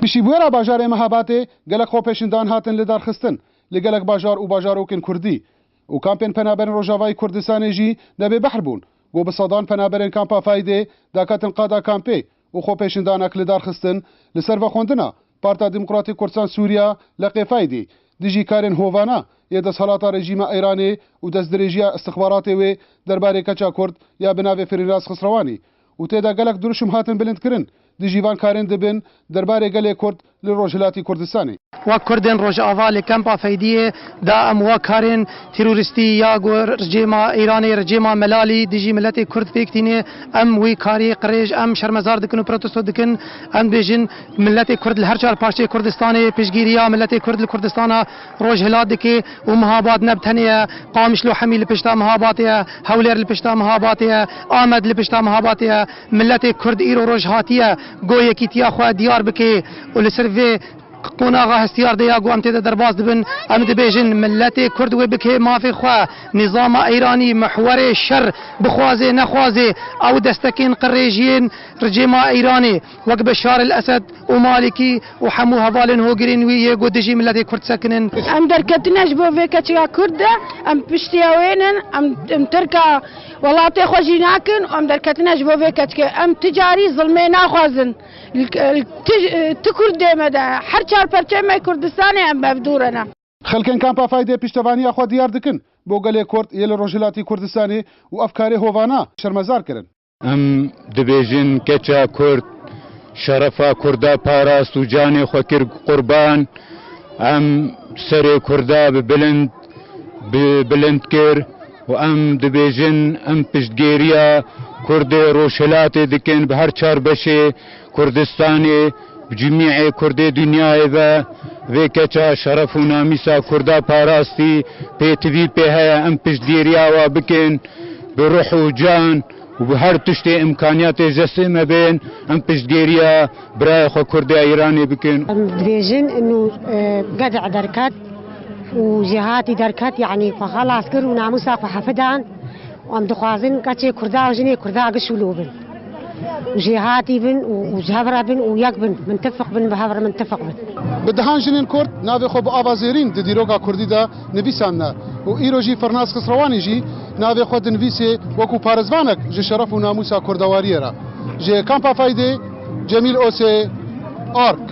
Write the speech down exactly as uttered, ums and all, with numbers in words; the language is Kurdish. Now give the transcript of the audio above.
Piştî bûyera bajarê Mehabatê gelek xwepêşindan hatin lidarxistin li gelek bajar û bajarokên Kurdî û kampên penaberên Rojavayê Kurdistanê jî nebê behr bûn. Ku bi sedan penaberên kampa Faydê daketin qada kampê û xwepêşindanek lidarxistin li ser vexwendina Parta Demokratîk Kurdistan Sûriya Leqê Faydê dijî karên hovana yê desthelata rejîma Îranê û destdirêjiya istixbaratê wê derbarê keça Kurd ya bi navê Firînaz Xisrewanî û tê de gelek dirûşm hatin bilindkirin. Dijî van karên dibin derbarê gelê Kurd li Rojhilatî Kurdistanê. Wek Kurdên Rojava li Kempa Feydiyê de em wek karên terorîstî ya ku rejêma Îranê, rejêma Melalî dijî miletê Kurd pêk tîne, em wî karî qirêj, em şermezar dikin û protesto dikin. Em dibêjin miletê Kurd li her çar parçeyê Kurdistanê piştgiriya miletê Kurd li Kurdistana Rojhilat dike û Mehabat ne bi tenê ye. Qamişlo hemî li pişta Mehabatê ye, Hewlêr li pişta Mehabatê ye, Amed li pişta Mehabatê ye. Miletê Kurd îro roj hatiye ku yekîtiya xwe diyar bike û li ser vê qonaxa hestiyar de ya ku em tê de derbas dibin. Em dibêjin miletê Kurd wê bike mafê xwe. Nîzama Îranî mihwerê şer bixwaze nexwaze, ew destekên qirêjiyên rejêma Îranê wek Beşar el Esed û Malîkî û hemû hevalên hogirên wî yê ku dijî miletê Kurd sekinin. Em derketine ji bo vê keçika Kurd de, em piştiya wê nin, em, em terka welatê xwe jî nakin û em derketine ji bo vê keçikê. Em ti carî zilmê naxwazin. Li, li ti, ti Kurdê me de, her çar perçeyê me Kurdistanê em bi hev dû re ne. Xelkên Kampa Faydê piştevaniya xwe diyar dikin bo gelê Kurd yê li Rojhilatî Kurdistanê û ev karê hovana şermezar kirin. Em dibêjin keça Kurd şerefa Kurda parast û canê xwe kir qurban. Em serê Kurda bi bilind, bi bilind kir û em dibêjin em piştgêriya Kurdê Rojhilatê dikin bi her çar beşê Kurdistanê, bi cimîê Kurdê dinyayê ve. Vê keça şeref û namîsa Kurda parastî pêtivî pê heye, em piştgêriya wa bikin bi ruh û can û bi her tiştê îmkaniyatê ji destê me bên, em piştgêriya birayê xwe Kurdê Îranê bikin. Em dibêjin inu, e, gedî derket û jêhatî derket, yanî xwe xelas kir û namûsa xwe hefidan. Em dixwazin keçê Kurda û jinê Kurda giş û lo bin. Û jêhatî bin û, û ji hev re bin û yek bin. Mintifiq bin, bi hev re mintifiq bin. Bi dehan jinên Kurd navê xwe bi ava zêrîn di dîroka Kurdî de nivîsandine û îro jî Firnaz Xisrewanî jî navê xwe dinivîsê wekû parêzvanek ji şeref û namûsa Kurdewariyê re. Ji Kampa Faydê, Cemîl Osê, Ark.